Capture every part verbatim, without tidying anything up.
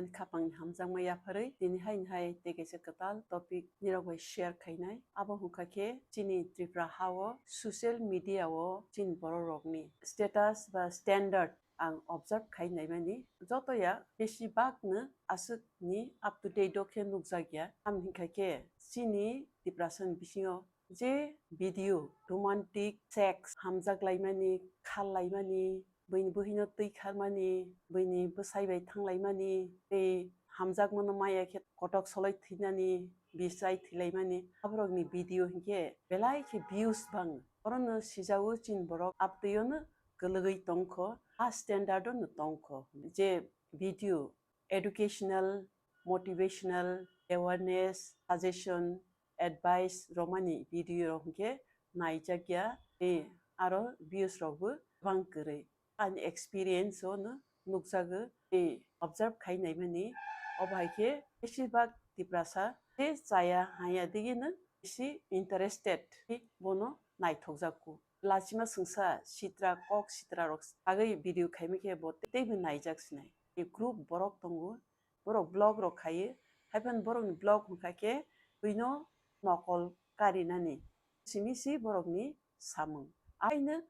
Khapangni hamjakma yapharwi tini hai hai tei kaisa kwtal topic nirok bai share khainai. Abo hwnkha khe chini Tripura ha-o social media-o chini bororokni status ba standard ang observe khai naimani. Joto ya besi bagno aswkni up to date-o khe nukjakya. Tamni hwnkha khe chini Tiprasani bisingo je video, romantic sex, hamjak laimani, khal laimani, buini buhino twi kharmani, buini bwsai bai thang laimani, tei hamjakmano maya khe kotok soloi thwinani, bisai thwi laimani, aborokni video hinkhe belai khe views bang. Orono sijago chini borok abtwiono kwlwgwi tongkho, a standard-o no tongkho. Je video educational, motivational, awareness, suggestion, advice romani video rok hinkhe naijakya, tei aro views rokbo bang kwrwi. Ani experience-o no nukjago, tei observe khai naimani, obo hai khe besibak Tiprasa tei chaya haya digino bisi interested, tei bono naithokjakgo. Lachima swngsa sitra kok sitra rok agwi video khaima khe bo teibo naijak sinai. Tei group borok tongo, borok vlog rok khaio, haiphano borokni vlog hwnkha khe buino nokol karinani simi si borokni samung. Aino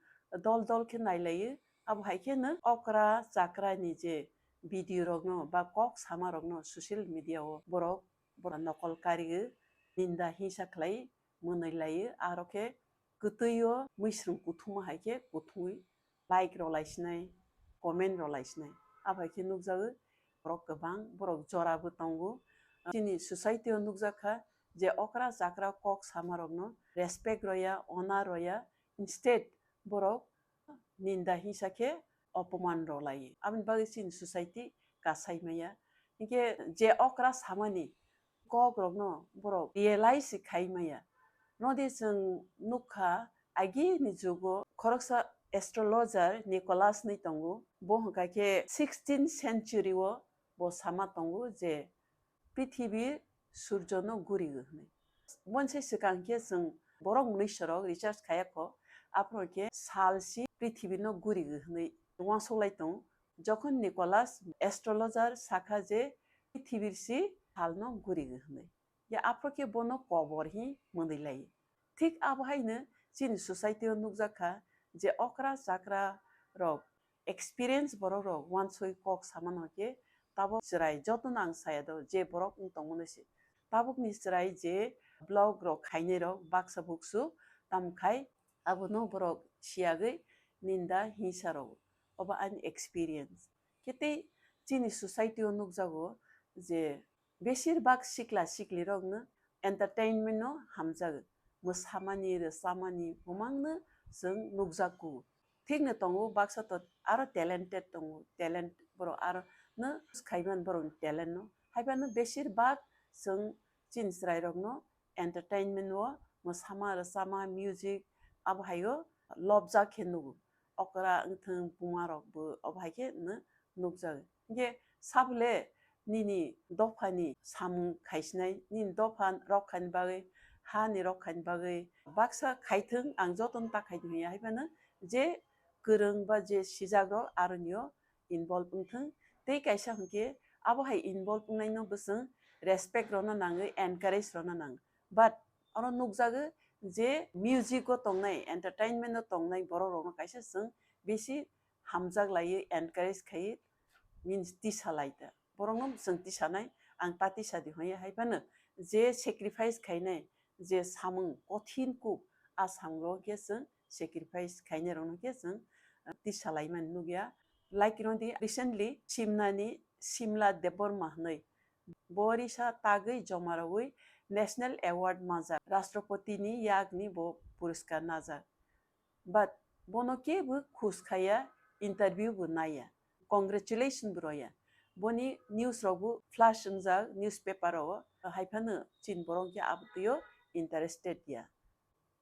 dol dol khe nailaio, abo hai kheno okra chakra ni je video rokno ba kok sama rokno social media o borok, borok nokol kario, ninda hingsa khlai mwnwi laio, aro khe kwtwio muisrwng kuthuma hai khe kuthumwi like rw lai sinai, comment rw lai sinai. Abo hai khe nukjago borok kwbang, borok jora bo tongo. Chini society o nukjak kha je okra chakra kok sama rokno respect rw ya, honor rw ya, instead borok ninda hingsa khe opoman rw lai. Aboni bagwi chini society kasai maya. Hinkhe je okra samani kok rokno borok realize khai maya. Nodi chwng nukha, agini jugo khoroksa astrologer Nicholas ni tongo. Bo hwnkha khe sixteenth century o bo sama tongo je prithibi surjono gurigo hwnwi. Bonse swkang khe chwng borok mwnwi sorok research khaya kho, aphuru khe sal si prithibino gurigo hwnwi uansuk lai tongo. Jokhon Nicholas astrologer sakha je prithibir si salno gurigo hwnwi. Ya aphuru khe bono kobor hi mwnwi lai. Thik abo haino chini society o nukjak kha je okra chakra rok experience borok rok uansoi kok samano khe tabok chwrai jotono ang saya do je borok wng tongmani se. Tabukni chwrai je vlog rok khainai rok baksa buksu tam khai abono borok siyagwi ninda hingsa rok. Obo ani experience. Khe tei chini society o nukjago je besir bak sikla sikli rokno entertainment no hamjago. Mwsamani, rwchamani bumangno chwng nukjakgo. Thikno tongo baksa to aro talented tongo, talent borok aro no use khaiman borokni talent no. Haiphano besir bak chwng chini chwrai rokno entertainment o mwsama, rwchama, music abo hai o lobjak khe nugo. Okra wngthwng buma rok bo obo hai khe no nukjago. Hinkhe sabole nini dophani samung khaisinai, nini dopha rokhani bagwi, hani rokhani bagwi baksa khaithwng, ang jotono ta khaidi hwnya, haiphano je kwrwng ba je sijak rok aronio involve wngthwng. Tei kaisa hwnkhe abo hai involve wngnaino bwswng respect rwna nangwi, encourage rwna nang. But oro nukjago je music o tongnai, entertainment o tongnai borok rokno kaisa chwng bisi hamjak laiwi, encourage khaiwi, means tisa lai ta. Borokno chwng tisanai, ang ta tisa di hwnya, haiphano je sacrifice khainai, je samung kothin kuk, a samung rok khe chwng sacrifice khainai rokno khe chwng, ah, tisa laimani nukya. Like rwdi recently Simnani Simla Debbarma hwnwi bo risa tagwi joma rwui National Award manjak, Rashtrapati ni yakni bo puriskar najak. But bono kebo khus khaya, interview bo naya, congratulation bo roya. Boni news rok bo flash wngjak newspaper o, haiphano chini borok khe abotwio interested ya.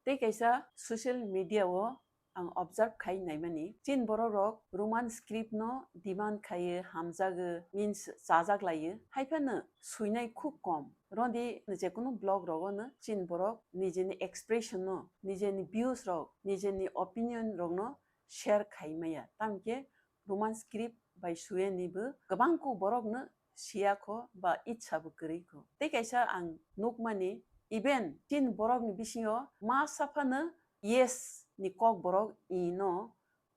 Tei kaisa social media o ang observe khai naimani, chini borok rok Roman script no demand khaio, hamjago, means chajak laio, haiphano suinai khub kom. Rodi jekunu blog rogo no chini borok nijeni expression no, nijeni views rok, nijeni opinion rok no share khai maya. Tamkhe Roman script bai suyani bo kwbang kuk borok no siya kho ba itsa bo kwrwi kho. Tei kaisa ang nukmani, even chini borokni bisingo masa phano yes ni kok borok i no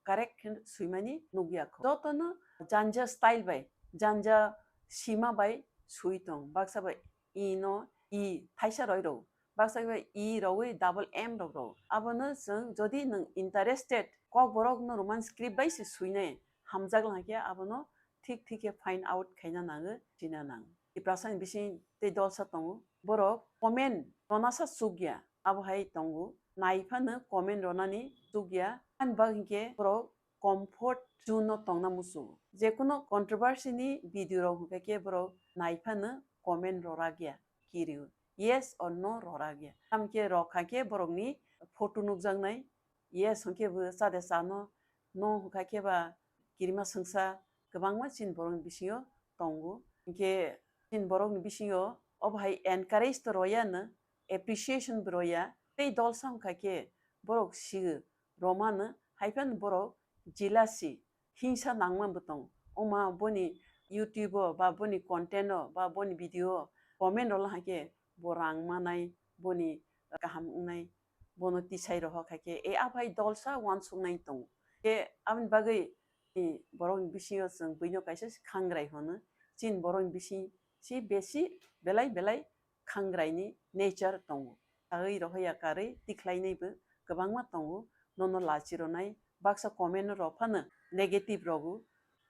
correct khe swimani nukya kho. Jotono janja style bai, janja sima bai swi tong. Baksa bai i no i thaisa roi rw, baksa bai i rogwi double M rok rw. Abono chwng jodi nwng interested, kok borok no Roman script bai se swinai hamjak lang khe abono thik thik khe find out khaina nango, china nang. Tiprasa ni bising tei dolsa tongo, borok comment rona sa chukya, abo hai tongo, nai phano comment ronani chukya, ani bagwi hinkhe borok comfort zone no tongna muchungo. Jekuno controversy ni video rok hwnkhe khe borok nai phano comment rorak ya, kiri o. Yes or no rorak ya. Tamkhe rok kha khe borokni photo nukjaknai. Yes hwnkhe bo chade chano, no hwnkha khe ba kirima swngsa kwbangma chini borokni bisingo tongo. Hinkhe chini borokni bisingo obo hai encourage to royano, appreciation bo roya. Tei dolsa wngkha khe borok sigo romano, hai phano borok jealousy, hingsa nangma bo tongo. Oma boni YouTube o ba boni content o ba boni video o comment rwla hai khe bo rang manai, boni kaham wngnai, bono tisai rohor khai khe, e aphai dolsa uansuknai tongo. Khe aboni bagwi, e, borokni bisingo chwng buino kaisa khangrai hwno. Chini borokni bising si besi belai belai khangraini nature tongo. Tagwi rohorya karwi tikhlainaibo kwbangma tongo, nono lachironai, baksa comment rok phano negative rogo.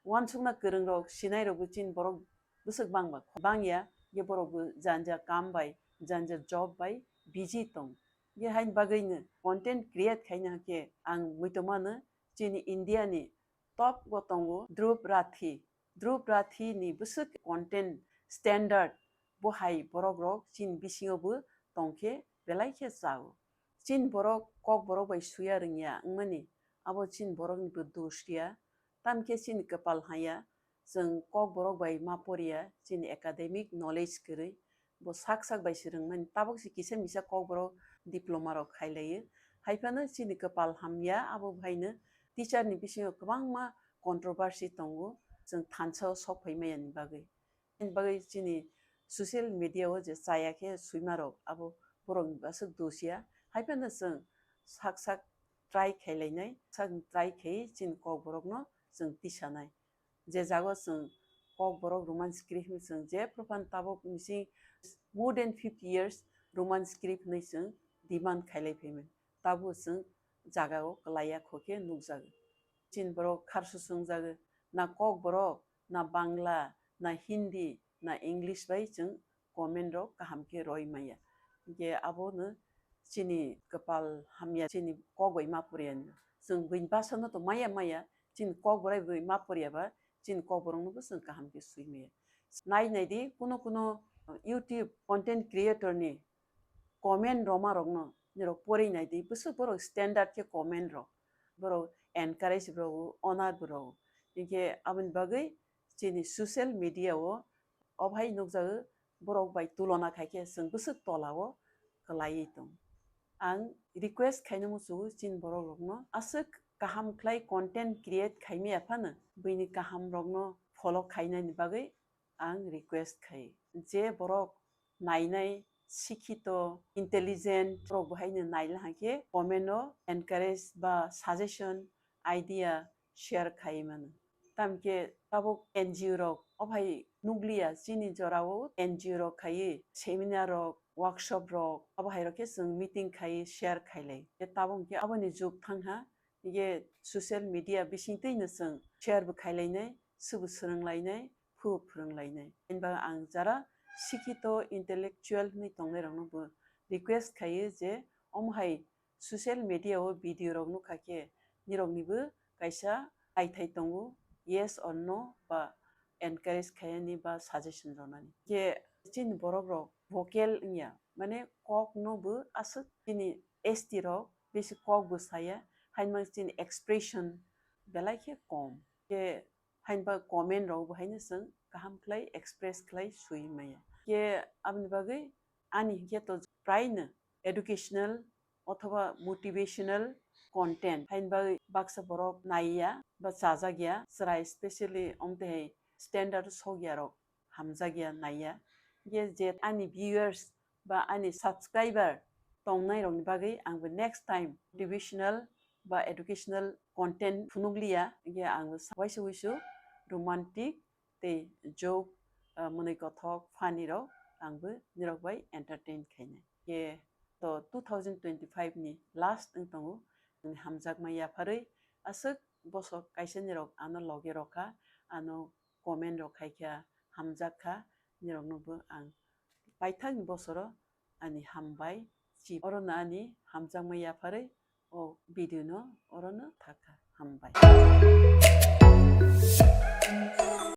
Uansukna kwrwng rok, sinai rokbo chini borok bwswk bangba bangya, ye borokbo janja kam bai, janja job bai busy tong. Ye haini bagwino content create khaina khe ang muitomano chini India ni top o tongo Dhruv Rathi. Dhruv Rathi ni bwswk content standard bo hai borok rok chini bisingo bo tongkhe belai khe chao. Chini borok kok borok bai suya rwngya wngmani abo chini borok ni bo dos ya. Tamkhe chini kwpal haya, chwng kok borok bai ma porya, chini academic knowledge kwrwi. Bo sak sak bai se rwngmani, tabuk se kisa misa kok borok diploma rok khailaiyo. Hai phano chini kwpal hamya, abo bahaino teacher ni bisingo kwbangma controversy tongo, chwng thansa o sok phai maya ni bagwi. Ani bagwi chini social media o je chaya khe swima rok, abo borok ni aswk dos ya. Hai phano chwng sak sak try khailainai, sak try khai chini kok borok no chwng tisanai. Je jago chwng kok borok Roman script hinwi chwng je propan tabuk bising more than fifty years Roman script hinwi chwng demand khailai phaimani. Tabuk chwng jaga o kwlaiya kho khe nukjago. Chini borok kharsu swngjago, na kok borok, na Bangla, na Hindi, na English bai chwng comment rok kaham khe roi maya. Hinkhe abono chini kwpal hamya, chini kok bai ma puriyani. Chwng buini bhasha no to maya maya, chini kok borai bai ma puriya ba, chini kok borok no bo chwng kaham khe swi maya. Nai nai di, kuno kuno YouTube content creator ni comment roma rok no nirok pori nai di, bwswk borok standard khe comment rok, borok encourage rok, honor rok. Hinkhe aboni bagwi chini social media o, o bhai nukjago, borok bai tulona khai khe chwng bwswk tola o kwlaiwi tong. Ang request khaina muchungo chini borok rokno aswk kaham khlai content create khaimaya phano buini kaham rokno follow khainani bagwi ang request khai. Je borok nainai sikhito, intelligent borok bo haino naila hwnkhe comment o encourage ba suggestion, idea share khai mano. Tamkhe tabuk N G O rok o bhai nukliya, chini jorao N G O rok khaiwi seminar rok, workshop rok, abo hai rok khe chwng meeting khaiwi share khailai. Khe tabuk hwnkhe aboni jug thangha, hwnkhe social media bisingtwino chwng share bo khailainai, swbo swrwnglainai, phu phwrwnglainai. Ani bagwi ang jara sikhito intellectual hinwi tongnairokno bo request khaio je omo hai social media o video rok nukha khe niroknibo kaisa aithai tongo, yes or no ba encourage khaiyani ba suggestion rwnani. Khe chini borok rok vocal wngya, mane kok no bo aswk chini S T rok besi kok bo saya, haino chini expression belai khe kom. Khe haino ba comment rok bo haino chwng kaham khlai express khlai sui maya. Khe aboni bagwi ani hinkhe to praino educational othoba motivational content haino bagwi baksa borok naiya ba chajak ya chwrai, specially omtwi hai standard sok ya rok hamjakya naiya. Hinkhe je ani viewers ba ani subscriber tongnai rokni bagwi angbo next time motivational ba educational content phunukliya, hinkhe angbo sa-, waisa wuisu romantic tei joke, ah, mwnwi kothok funny rok angbo nirok bai entertain khainai. Hinkhe to two thousand twenty-five ni last wng tongo, ani hamjakma yapharwi aswk bosok kaisa nirok ano loge rokha, ano comment rok khaikha, hamjakha, niroknobo ang paithakni bosoro ani hambai chi. Orono ani hamjakma yapharwi o video no orono thakha. Hambai.